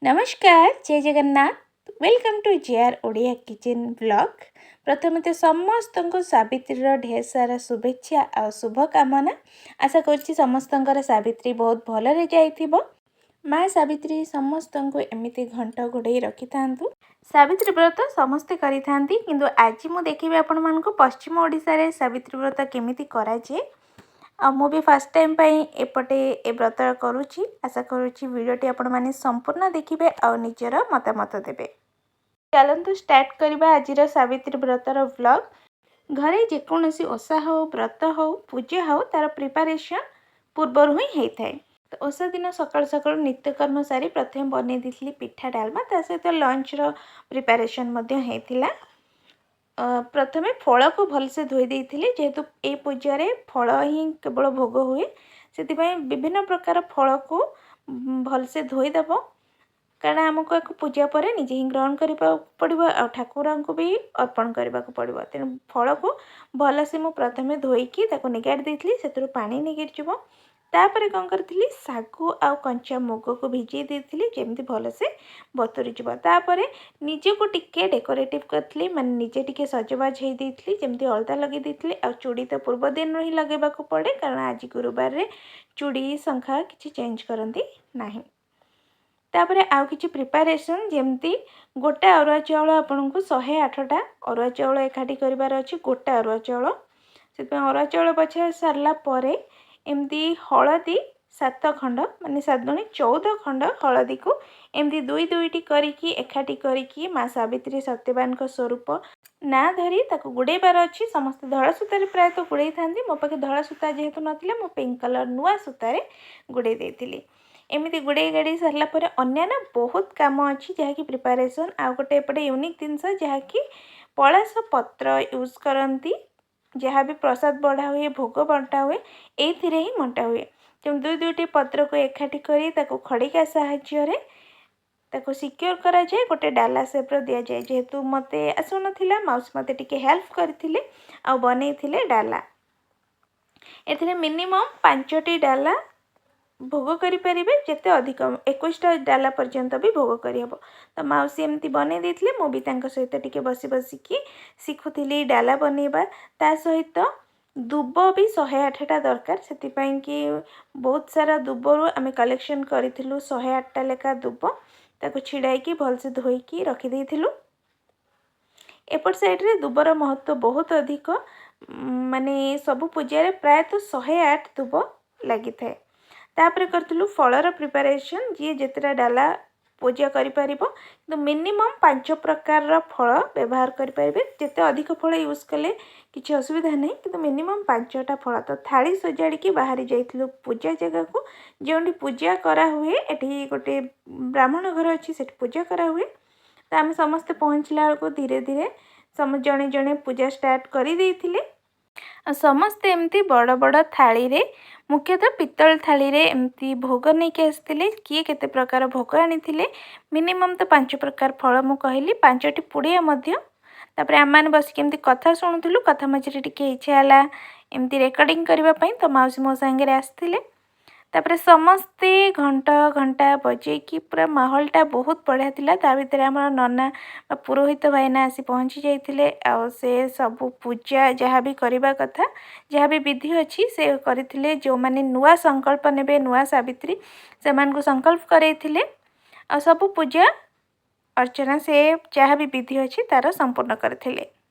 ନମସ୍କାର, ଜୟ Jagannath. Welcome to JR Odia kitchen vlog. ପ୍ରଥମେ ତ ସମସ୍ତଙ୍କୁ ସାବିତ୍ରୀର ଢେର ସାରା ଶୁଭେଚ୍ଛା ଆଉ ଶୁଭକାମନା। ଆଶା କରୁଛି ସମସ୍ତଙ୍କର ସାବିତ୍ରୀ ବହୁତ ଭଲରେ ଯାଇଥିବ। ମା ସାବିତ୍ରୀ ସମସ୍ତଙ୍କୁ ଏମିତି ଘଣ୍ଟ ଘୋଡ଼େଇ ରଖିଥାନ୍ତୁ। ସାବିତ୍ରୀ ବ୍ରତ ସମସ୍ତେ କରିଥାନ୍ତି, କିନ୍ତୁ ଆଜି ମୁଁ ଦେଖିବି ଆପଣମାନଙ୍କୁ ପଶ୍ଚିମ ଓଡ଼ିଶାରେ ସାବିତ୍ରୀ ବ୍ରତ କେମିତି କରାଯାଏ। ଆଉ ମୁଁ ବି ଫାର୍ଷ୍ଟ ଟାଇମ୍ ପାଇଁ ଏପଟେ ଏ ବ୍ରତ କରୁଛି। ଆଶା କରୁଛି ଭିଡ଼ିଓଟି ଆପଣମାନେ ସମ୍ପୂର୍ଣ୍ଣ ଦେଖିବେ ଆଉ ନିଜର ମତାମତ ଦେବେ। ଚାଲନ୍ତୁ ଷ୍ଟାର୍ଟ କରିବା ଆଜିର ସାବିତ୍ରୀ ବ୍ରତର ଭ୍ଲଗ୍। ଘରେ ଯେକୌଣସି ଓଷା ହେଉ, ବ୍ରତ ହେଉ, ପୂଜା ହେଉ, ତା'ର ପ୍ରିପାରେସନ୍ ପୂର୍ବରୁ ହିଁ ହେଇଥାଏ। ତ ଓଷା ଦିନ ସକାଳୁ ସକାଳୁ ନିତ୍ୟକର୍ମ ସାରି ପ୍ରଥମେ ବନେଇ ଦେଇଥିଲି ପିଠା, ଡାଲମା। ତା ସହିତ ଲଞ୍ଚର ପ୍ରିପାରେସନ୍ ମଧ୍ୟ ହେଇଥିଲା। ପ୍ରଥମେ ଫଳକୁ ଭଲସେ ଧୋଇ ଦେଇଥିଲି। ଯେହେତୁ ଏଇ ପୂଜାରେ ଫଳ ହିଁ କେବଳ ଭୋଗ ହୁଏ, ସେଥିପାଇଁ ବିଭିନ୍ନ ପ୍ରକାର ଫଳକୁ ଭଲସେ ଧୋଇଦେବ, କାରଣ ଆମକୁ ୟାକୁ ପୂଜା ପରେ ନିଜେ ହିଁ ଗ୍ରହଣ କରିବାକୁ ପଡ଼ିବ ଆଉ ଠାକୁରଙ୍କୁ ବି ଅର୍ପଣ କରିବାକୁ ପଡ଼ିବ। ତେଣୁ ଫଳକୁ ଭଲସେ ମୁଁ ପ୍ରଥମେ ଧୋଇକି ତାକୁ ନିଗାଡ଼ି ଦେଇଥିଲି, ସେଥିରୁ ପାଣି ନିଗିଡ଼ିଯିବ। ତାପରେ କ'ଣ କରିଥିଲି? ଶାଗୁ ଆଉ କଞ୍ଚା ମୁଗକୁ ଭିଜେଇ ଦେଇଥିଲି, ଯେମିତି ଭଲସେ ବତୁରିଯିବ। ତାପରେ ନିଜକୁ ଟିକେ ଡେକୋରେଟିଭ୍ କରିଥିଲି, ମାନେ ନିଜେ ଟିକେ ସଜବାଜ ହେଇ ଦେଇଥିଲି, ଯେମିତି ଅଳତା ଲଗେଇ ଦେଇଥିଲି। ଆଉ ଚୁଡ଼ି ତ ପୂର୍ବ ଦିନରୁ ହିଁ ଲଗେଇବାକୁ ପଡ଼େ, କାରଣ ଆଜି ଗୁରୁବାରରେ ଚୁଡ଼ି, ଶଙ୍ଖା କିଛି ଚେଞ୍ଜ କରନ୍ତି ନାହିଁ। ତାପରେ ଆଉ କିଛି ପ୍ରିପାରେସନ୍, ଯେମିତି ଗୋଟା ଅରୁଆ ଚାଉଳ। ଆପଣଙ୍କୁ 108ଟା ଅରୁଆ ଚାଉଳ ଏକାଠି କରିବାର ଅଛି, ଗୋଟା ଅରୁଆ ଚାଉଳ। ସେଥିପାଇଁ ଅରୁଆ ଚାଉଳ ବଛା ସାରିଲା ପରେ ଏମିତି ହଳଦୀ 7 ଖଣ୍ଡ, ମାନେ 7 ଦୁଣି 14 ଖଣ୍ଡ ହଳଦୀକୁ ଏମିତି ଦୁଇ ଦୁଇଟି କରିକି ଏକାଠି କରିକି ମା ସାବିତ୍ରୀ ସତ୍ୟବାନଙ୍କ ସ୍ୱରୂପ ନାଁ ଧରି ତାକୁ ଗୁଡ଼େଇବାର ଅଛି। ସମସ୍ତେ ଧଳା ସୂତାରେ ପ୍ରାୟତଃ ଗୁଡ଼େଇଥାନ୍ତି। ମୋ ପାଖେ ଧଳା ସୂତା ଯେହେତୁ ନଥିଲା, ମୁଁ ପିଙ୍କ କଲର୍ ନୂଆ ସୂତାରେ ଗୁଡ଼େଇ ଦେଇଥିଲି। ଏମିତି ଗୁଡ଼େଇ ଗାଡ଼େଇ ସାରିଲା ପରେ ଅନ୍ୟାନ୍ୟ ବହୁତ କାମ ଅଛି, ଯାହାକି ପ୍ରିପାରେସନ୍। ଆଉ ଗୋଟେ ଏପଟେ ୟୁନିକ୍ ଜିନିଷ, ଯାହାକି ପଳାଶ ପତ୍ର ୟୁଜ୍ କରନ୍ତି। ଯାହା ବି ପ୍ରସାଦ ବଢ଼ା ହୁଏ, ଭୋଗ ବଣ୍ଟା ହୁଏ, ଏଇଥିରେ ହିଁ ବଣ୍ଟା ହୁଏ। ତେଣୁ ଦୁଇ ଦୁଇଟି ପତ୍ରକୁ ଏକାଠି କରି ତାକୁ ଖଡ଼ିକା ସାହାଯ୍ୟରେ ତାକୁ ସିକ୍ୟୋର କରାଯାଏ, ଗୋଟେ ଡାଲା ସେପ୍ର ଦିଆଯାଏ। ଯେହେତୁ ମୋତେ ଆସୁନଥିଲା, ମାଉସୀ ମୋତେ ଟିକେ ହେଲ୍ପ କରିଥିଲେ ଆଉ ବନେଇଥିଲେ ଡାଲା। ଏଥିରେ ମିନିମମ୍ 5ଟି ଡାଲା ଭୋଗ କରିପାରିବେ, ଯେତେ ଅଧିକ 21ଟା ଡାଲା ପର୍ଯ୍ୟନ୍ତ ବି ଭୋଗ କରିହେବ। ତ ମାଉସୀ ଏମିତି ବନେଇ ଦେଇଥିଲେ, ମୁଁ ବି ତାଙ୍କ ସହିତ ଟିକେ ବସି ବସିକି ଶିଖୁଥିଲି ଡାଲା ବନେଇବା। ତା ସହିତ ଦୁବ ବି 108ଟା ଦରକାର, ସେଥିପାଇଁ କି ବହୁତ ସାରା ଦୁବରୁ ଆମେ କଲେକ୍ସନ୍ କରିଥିଲୁ 108ଟା ଲେଖା ଦୁବ। ତାକୁ ଛିଡ଼ାଇକି ଭଲସେ ଧୋଇକି ରଖିଦେଇଥିଲୁ। ଏପଟ ସାଇଡ଼୍ରେ ଦୁବର ମହତ୍ତ୍ୱ ବହୁତ ଅଧିକ, ମାନେ ସବୁ ପୂଜାରେ ପ୍ରାୟତଃ 108 ଦୁବ ଲାଗିଥାଏ। ତାପରେ କରିଥିଲୁ ଫଳର ପ୍ରିପାରେସନ୍। ଯିଏ ଯେତେଟା ଡାଲା ପୂଜା କରିପାରିବ, କିନ୍ତୁ ମିନିମମ୍ 5 ପ୍ରକାରର ଫଳ ବ୍ୟବହାର କରିପାରିବେ। ଯେତେ ଅଧିକ ଫଳ ୟୁଜ୍ କଲେ କିଛି ଅସୁବିଧା ନାହିଁ, କିନ୍ତୁ ମିନିମମ୍ 5ଟା ଫଳ। ତ ଥାଳି ସଜାଡ଼ିକି ବାହାରି ଯାଇଥିଲୁ ପୂଜା ଜାଗାକୁ, ଯେଉଁଠି ପୂଜା କରାହୁଏ। ଏଠି ଗୋଟେ ବ୍ରାହ୍ମଣ ଘର ଅଛି, ସେଠି ପୂଜା କରାହୁଏ। ତ ଆମେ ସମସ୍ତେ ପହଞ୍ଚିଲା ବେଳକୁ ଧୀରେ ଧୀରେ ଜଣେ ଜଣେ ପୂଜା ଷ୍ଟାର୍ଟ କରିଦେଇଥିଲେ। ଆଉ ସମସ୍ତେ ଏମିତି ବଡ଼ ବଡ଼ ଥାଳିରେ, ମୁଖ୍ୟତଃ ପିତ୍ତଳ ଥାଳିରେ ଏମିତି ଭୋଗ ନେଇକି ଆସିଥିଲେ। କିଏ କେତେ ପ୍ରକାର ଭୋଗ ଆଣିଥିଲେ, ମିନିମମ୍ ତ 5 ପ୍ରକାର ଫଳ ମୁଁ କହିଲି, 5ଟି ପୁଡ଼ିଆ ମଧ୍ୟ। ତାପରେ ଆମେମାନେ ବସିକି ଏମିତି କଥା ଶୁଣୁଥିଲୁ। କଥା ମଝିରେ ଟିକେ ଇଚ୍ଛା ହେଲା ଏମିତି ରେକର୍ଡ଼ିଂ କରିବା ପାଇଁ, ତ ମାଉସୀ ମୋ ସାଙ୍ଗରେ ଆସିଥିଲେ। ତାପରେ ସମସ୍ତେ ଘଣ୍ଟ ଘଣ୍ଟା ବଜେଇକି ପୁରା ମାହୋଲଟା ବହୁତ ବଢ଼ିଆ ଥିଲା। ତା ଭିତରେ ଆମର ନନା ବା ପୁରୋହିତ ଭାଇନା ଆସି ପହଞ୍ଚି ଯାଇଥିଲେ, ଆଉ ସେ ସବୁ ପୂଜା ଯାହା ବି କରିବା କଥା, ଯାହା ବି ବିଧି ଅଛି, ସେ କରିଥିଲେ। ଯେଉଁମାନେ ନୂଆ ସଂକଳ୍ପ ନେବେ, ନୂଆ ସାବିତ୍ରୀ, ସେମାନଙ୍କୁ ସଂକଳ୍ପ କରେଇଥିଲେ, ଆଉ ସବୁ ପୂଜା ଅର୍ଚ୍ଚନା ସେ ଯାହା ବି ବିଧି ଅଛି ତା'ର ସମ୍ପୂର୍ଣ୍ଣ କରିଥିଲେ।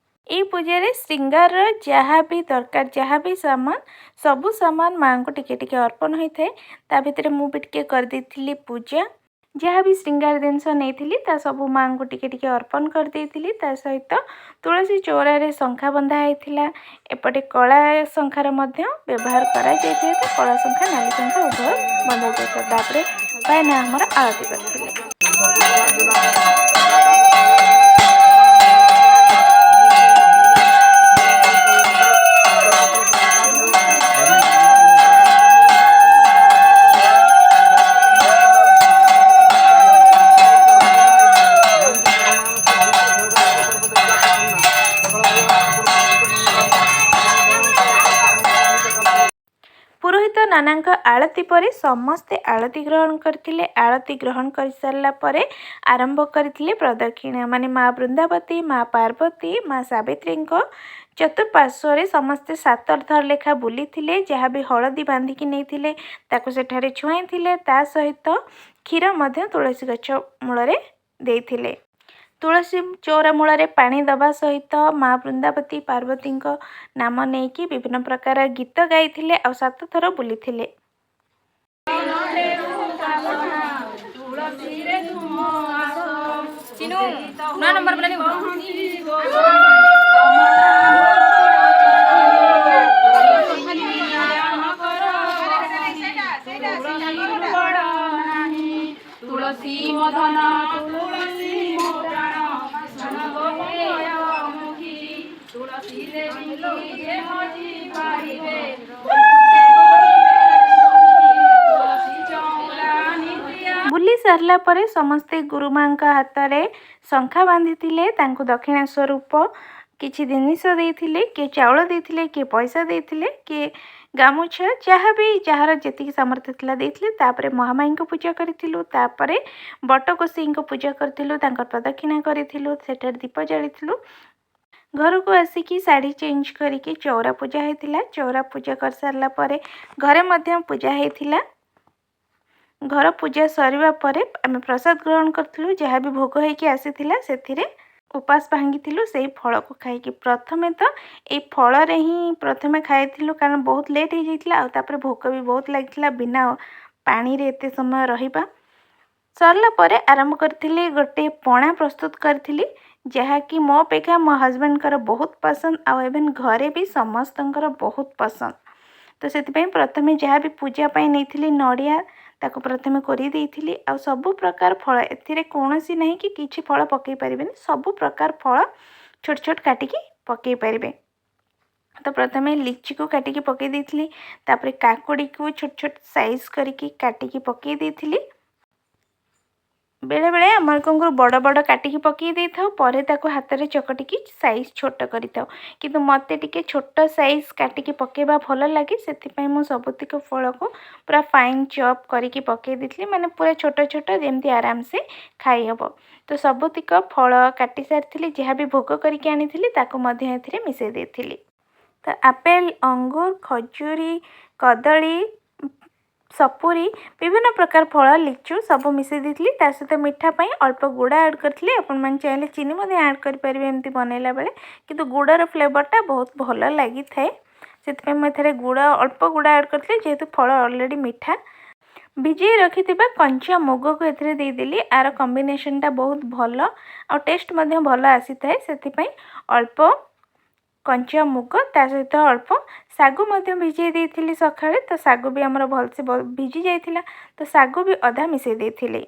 ଏଇ ପୂଜାରେ ଶୃଙ୍ଗାରର ଯାହା ବି ଦରକାର, ଯାହା ବି ସାମାନ, ସବୁ ସାମାନ ମାଆଙ୍କୁ ଟିକେ ଟିକେ ଅର୍ପଣ ହୋଇଥାଏ। ତା ଭିତରେ ମୁଁ ବି ଟିକେ କରିଦେଇଥିଲି ପୂଜା। ଯାହା ବି ଶୃଙ୍ଗାର ଜିନିଷ ନେଇଥିଲି, ତା ସବୁ ମାଆଙ୍କୁ ଟିକେ ଟିକେ ଅର୍ପଣ କରିଦେଇଥିଲି। ତା ସହିତ ତୁଳସୀ ଚଉରାରେ ଶଙ୍ଖା ବନ୍ଧା ହେଇଥିଲା। ଏପଟେ କଳା ଶଙ୍ଖାର ମଧ୍ୟ ବ୍ୟବହାର କରାଯାଇଥାଏ, ତ କଳା ଶଙ୍ଖା, ନାଲି ଶଙ୍ଖା ଉଭୟ ବନ୍ଧା ଯାଇଥିଲା। ତାପରେ ଭାଇନା ଆମର ଆଳତି କରିଥିଲେ। ପୁରୋହିତ ନାନାଙ୍କ ଆଳତି ପରେ ସମସ୍ତେ ଆଳତି ଗ୍ରହଣ କରିଥିଲେ। ଆଳତି ଗ୍ରହଣ କରିସାରିଲା ପରେ ଆରମ୍ଭ କରିଥିଲେ ପ୍ରଦକ୍ଷିଣା, ମାନେ ମା ବୃନ୍ଦାବତୀ, ମା ପାର୍ବତୀ, ମା ସାବିତ୍ରୀଙ୍କ ଚତୁଃପାର୍ଶ୍ୱରେ ସମସ୍ତେ 7 ଥର ଲେଖା ବୁଲିଥିଲେ। ଯାହା ବି ହଳଦୀ ବାନ୍ଧିକି ନେଇଥିଲେ, ତାକୁ ସେଠାରେ ଛୁଆଁଇଥିଲେ। ତା ସହିତ କ୍ଷୀର ମଧ୍ୟ ତୁଳସୀ ଗଛ ମୂଳରେ ଦେଇଥିଲେ। ତୁଳସୀ ଚଉରା ମୂଳରେ ପାଣି ଦେବା ସହିତ ମା ବୃନ୍ଦାବତୀ, ପାର୍ବତୀଙ୍କ ନାମ ନେଇକି ବିଭିନ୍ନ ପ୍ରକାର ଗୀତ ଗାଇଥିଲେ ଆଉ 7 ଥର ବୁଲିଥିଲେ। ତୁଳସୀରେ ତୁମ ଆସ। ଚିନୁ, ନୂଆ ନମ୍ବର ବୋଲେ। କହନ୍ତି ଗୋ, ତୁଳସୀ ରାମ କର ବସନ୍ତି, ତୁଳସୀରୁ ବଡ଼ ନାହିଁ। ତୁଳସୀ ମୋ ଧନ, ତୁଳସୀ ମୋ ପ୍ରାଣ, ଶୁଣ ଗୋ ମୁଖୀ। ତୁଳସୀ ଦେବୀଙ୍କି ଯେ ଭଜି ପାରିବେ, ବୈକୁଣ୍ଠେ ହୋଇବେ ସୁଖୀ। ତୁଳସୀ ଚଉରା ନିତିଆ ବୁଲି ସାରିଲା ପରେ ସମସ୍ତେ ଗୁରୁମାଙ୍କ ହାତରେ ଶଙ୍ଖା ବାନ୍ଧିଥିଲେ। ତାଙ୍କୁ ଦକ୍ଷିଣା ସ୍ୱରୂପ କିଛି ଜିନିଷ ଦେଇଥିଲେ। କିଏ ଚାଉଳ ଦେଇଥିଲେ, କିଏ ପଇସା ଦେଇଥିଲେ, କିଏ ଗାମୁଛା, ଯାହା ବି ଯାହାର ଯେତିକି ସାମର୍ଥ୍ୟ ଥିଲା ଦେଇଥିଲେ। ତାପରେ ମହାମାୟୀଙ୍କୁ ପୂଜା କରିଥିଲୁ। ତାପରେ ବଟଗୋସେଇଙ୍କୁ ପୂଜା କରିଥିଲୁ, ତାଙ୍କର ପ୍ରଦକ୍ଷିଣା କରିଥିଲୁ, ସେଠାରେ ଦୀପ ଜାଳିଥିଲୁ। ଘରକୁ ଆସିକି ଶାଢ଼ୀ ଚେଞ୍ଜ କରିକି ଚଉରା ପୂଜା ହେଇଥିଲା। ଚଉରା ପୂଜା କରିସାରିଲା ପରେ ଘରେ ମଧ୍ୟ ପୂଜା ହେଇଥିଲା। ଘର ପୂଜା ସରିବା ପରେ ଆମେ ପ୍ରସାଦ ଗ୍ରହଣ କରିଥିଲୁ। ଯାହା ବି ଭୋଗ ହେଇକି ଆସିଥିଲା, ସେଥିରେ ଉପାସ ଭାଙ୍ଗିଥିଲୁ ସେଇ ଫଳକୁ ଖାଇକି। ପ୍ରଥମେ ତ ଏଇ ଫଳରେ ହିଁ ପ୍ରଥମେ ଖାଇଥିଲୁ, କାରଣ ବହୁତ ଲେଟ୍ ହେଇଯାଇଥିଲା ଆଉ ତାପରେ ଭୋକ ବି ବହୁତ ଲାଗିଥିଲା। ବିନା ପାଣିରେ ଏତେ ସମୟ ରହିବା ସରିଲା ପରେ ଆରମ୍ଭ କରିଥିଲି ଗୋଟେ ପଣା ପ୍ରସ୍ତୁତ କରିଥିଲି, ଯାହାକି ମୋ ଅପେକ୍ଷା ମୋ ହଜବେଣ୍ଡଙ୍କର ବହୁତ ପସନ୍ଦ ଆଉ ଇଭେନ୍ ଘରେ ବି ସମସ୍ତଙ୍କର ବହୁତ ପସନ୍ଦ। ତ ସେଥିପାଇଁ ପ୍ରଥମେ ଯାହା ବି ପୂଜା ପାଇଁ ନେଇଥିଲି ନଡ଼ିଆ, ତାକୁ ପ୍ରଥମେ କୋରି ଦେଇଥିଲି। ଆଉ ସବୁ ପ୍ରକାର ଫଳ, ଏଥିରେ କୌଣସି ନାହିଁ କି କିଛି ଫଳ ପକାଇ ପାରିବେନି, ସବୁ ପ୍ରକାର ଫଳ ଛୋଟ ଛୋଟ କାଟିକି ପକାଇ ପାରିବେ। ତ ପ୍ରଥମେ ଲିଚିକୁ କାଟିକି ପକାଇ ଦେଇଥିଲି। ତାପରେ କାକୁଡ଼ିକୁ ଛୋଟ ଛୋଟ ସାଇଜ୍ କରିକି କାଟିକି ପକାଇ ଦେଇଥିଲି। ବେଳେବେଳେ ଆମର କ'ଣ କରୁ, ବଡ଼ ବଡ଼ କାଟିକି ପକାଇ ଦେଇଥାଉ, ପରେ ତାକୁ ହାତରେ ଚକଟିକି ସାଇଜ୍ ଛୋଟ କରିଥାଉ। କିନ୍ତୁ ମୋତେ ଟିକେ ଛୋଟ ସାଇଜ୍ କାଟିକି ପକାଇବା ଭଲ ଲାଗେ। ସେଥିପାଇଁ ମୁଁ ସବୁତିକ ଫଳକୁ ପୁରା ଫାଇନ୍ ଚପ୍ କରିକି ପକାଇ ଦେଇଥିଲି, ମାନେ ପୁରା ଛୋଟ ଛୋଟ, ଯେମିତି ଆରାମସେ ଖାଇହେବ। ତ ସବୁତିକ ଫଳ କାଟି ସାରିଥିଲି। ଯାହା ବି ଭୋଗ କରିକି ଆଣିଥିଲି, ତାକୁ ମଧ୍ୟ ଏଥିରେ ମିଶାଇ ଦେଇଥିଲି। ତ ଆପେଲ୍, ଅଙ୍ଗୁର, ଖଜୁରୀ, କଦଳୀ, ସପୁରୀ, ବିଭିନ୍ନ ପ୍ରକାର ଫଳ, ଲିଚୁ ସବୁ ମିଶାଇ ଦେଇଥିଲି। ତା ସହିତ ମିଠା ପାଇଁ ଅଳ୍ପ ଗୁଡ଼ ଆଡ଼୍ କରିଥିଲି। ଆପଣମାନେ ଚାହିଁଲେ ଚିନି ମଧ୍ୟ ଆଡ଼୍ କରିପାରିବେ ଏମିତି ବନେଇଲା ବେଳେ, କିନ୍ତୁ ଗୁଡ଼ର ଫ୍ଲେଭରଟା ବହୁତ ଭଲ ଲାଗିଥାଏ। ସେଥିପାଇଁ ମୁଁ ଏଥିରେ ଗୁଡ଼, ଅଳ୍ପ ଗୁଡ଼ ଆଡ଼୍ କରିଥିଲି, ଯେହେତୁ ଫଳ ଅଲରେଡ଼ି ମିଠା। ଭିଜେଇ ରଖିଥିବା କଞ୍ଚା ମୁଗକୁ ଏଥିରେ ଦେଇଦେଲି। ଆର କମ୍ବିନେସନଟା ବହୁତ ଭଲ ଆଉ ଟେଷ୍ଟ ମଧ୍ୟ ଭଲ ଆସିଥାଏ। ସେଥିପାଇଁ ଅଳ୍ପ କଞ୍ଚା ମୁଗ, ତା ସହିତ ଅଳ୍ପ ଶାଗୁ ମଧ୍ୟ ଭିଜେଇ ଦେଇଥିଲି ସକାଳେ। ତ ଶାଗୁ ବି ଆମର ଭଲସେ ଭିଜି ଯାଇଥିଲା, ତ ଶାଗୁ ବି ଅଧା ମିଶାଇ ଦେଇଥିଲି।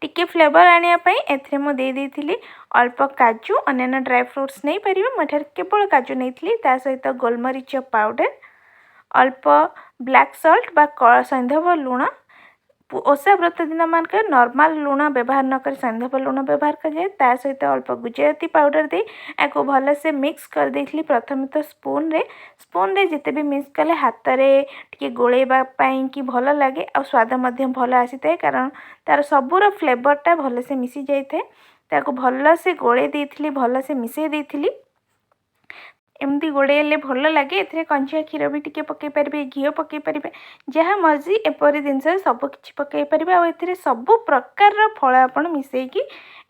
ଟିକେ ଫ୍ଲେଭର୍ ଆଣିବା ପାଇଁ ଏଥିରେ ମୁଁ ଦେଇ ଦେଇଥିଲି ଅଳ୍ପ କାଜୁ। ଅନ୍ୟାନ୍ୟ ଡ୍ରାଏ ଫ୍ରୁଟ୍ସ ନେଇପାରିବେ, ମୁଁ ଏଠାରେ କେବଳ କାଜୁ ନେଇଥିଲି। ତା ସହିତ ଗୋଲମରିଚ ପାଉଡ଼ର, ଅଳ୍ପ ବ୍ଲାକ୍ ସଲ୍ଟ ବା ସୈନ୍ଧବ ଲୁଣ। ଓଷା ବ୍ରତ ଦିନମାନଙ୍କରେ ନର୍ମାଲ ଲୁଣ ବ୍ୟବହାର ନକରି ସୈନ୍ଧବ ଲୁଣ ବ୍ୟବହାର କରାଯାଏ। ତା ସହିତ ଅଳ୍ପ ଗୁଜୁରାତି ପାଉଡ଼ର ଦେଇ ଏହାକୁ ଭଲସେ ମିକ୍ସ କରିଦେଇଥିଲି। ପ୍ରଥମେ ତ ସ୍ପୁନରେ ଯେତେ ବି ମିକ୍ସ କଲେ ହାତରେ ଟିକେ ଗୋଳେଇବା ପାଇଁକି ଭଲ ଲାଗେ ଆଉ ସ୍ୱାଦ ମଧ୍ୟ ଭଲ ଆସିଥାଏ, କାରଣ ତାର ସବୁର ଫ୍ଲେଭରଟା ଭଲସେ ମିଶି ଯାଇଥାଏ। ତାକୁ ଭଲସେ ଗୋଳେଇ ଦେଇଥିଲି, ଭଲସେ ମିଶାଇ ଦେଇଥିଲି। ଏମିତି ଗୋଳେଇଲେ ଭଲ ଲାଗେ। ଏଥିରେ କଞ୍ଚା କ୍ଷୀର ବି ଟିକେ ପକାଇ ପାରିବେ, ଘିଅ ପକାଇ ପାରିବେ, ଯାହା ମର୍ଜି। ଏପରି ଜିନିଷରେ ସବୁ କିଛି ପକାଇ ପାରିବେ ଆଉ ଏଥିରେ ସବୁ ପ୍ରକାରର ଫଳ ଆପଣ ମିଶାଇକି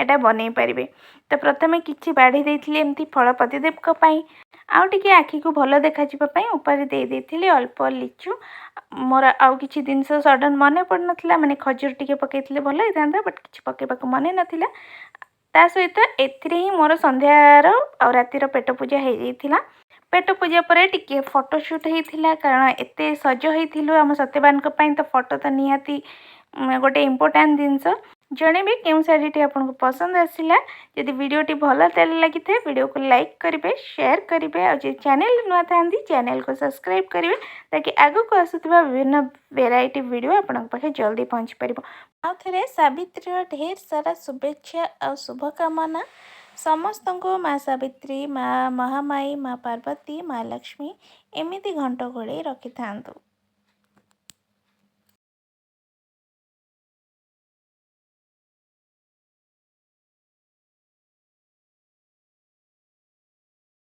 ଏଇଟା ବନେଇ ପାରିବେ। ତ ପ୍ରଥମେ କିଛି ବାଢ଼ି ଦେଇଥିଲି ଏମିତି ଫଳ ପତିଦେବଙ୍କ ପାଇଁ, ଆଉ ଟିକେ ଆଖିକୁ ଭଲ ଦେଖାଯିବା ପାଇଁ ଉପରେ ଦେଇ ଦେଇଥିଲି ଅଳ୍ପ ଲିଚୁ। ମୋର ଆଉ କିଛି ଜିନିଷ ସଡ଼ନ୍ ମନେ ପଡ଼ିନଥିଲା, ମାନେ ଖଜୁର ଟିକେ ପକାଇଥିଲେ ଭଲ ହେଇଥାନ୍ତା, ବଟ୍ କିଛି ପକାଇବାକୁ ମନେ ନଥିଲା। ତା ସହିତ ଏଥିରେ ହିଁ ମୋର ସନ୍ଧ୍ୟାର ଆଉ ରାତିର ପେଟ ପୂଜା ହେଇଯାଇଥିଲା। ପେଟ ପୂଜା ପରେ ଟିକେ ଫଟୋ ସୁଟ୍ ହେଇଥିଲା, କାରଣ ଏତେ ସଜ ହେଇଥିଲୁ ଆମ ସତ୍ୟବାନଙ୍କ ପାଇଁ, ତ ଫଟୋ ତ ନିହାତି ଗୋଟେ ଇମ୍ପୋର୍ଟାଣ୍ଟ ଜିନିଷ। ଜଣେଇବେ କେଉଁ ଶାଢ଼ୀଟି ଆପଣଙ୍କୁ ପସନ୍ଦ ଆସିଲା। ଯଦି ଭିଡ଼ିଓଟି ଭଲ ତାହେଲେ ଲାଗିଥାଏ, ଭିଡ଼ିଓକୁ ଲାଇକ୍ କରିବେ, ସେୟାର କରିବେ ଆଉ ଯଦି ଚ୍ୟାନେଲ ନୂଆ ଥାନ୍ତି, ଚ୍ୟାନେଲକୁ ସବସ୍କ୍ରାଇବ୍ କରିବେ, ତାକି ଆଗକୁ ଆସୁଥିବା ବିଭିନ୍ନ ଭେରାଇଟି ଭିଡ଼ିଓ ଆପଣଙ୍କ ପାଖେ ଜଲ୍ଦି ପହଞ୍ଚି ପାରିବ। ଆଉ ଥରେ ସାବିତ୍ରୀର ଢେର ସାରା ଶୁଭେଚ୍ଛା ଆଉ ଶୁଭକାମନା। ସମସ୍ତଙ୍କୁ ମା ସାବିତ୍ରୀ, ମା ମହାମାୟୀ, ମା ପାର୍ବତୀ, ମା ଲକ୍ଷ୍ମୀ ଏମିତି ଘଣ୍ଟ ଘୋଡ଼େଇ ରଖିଥାନ୍ତୁ।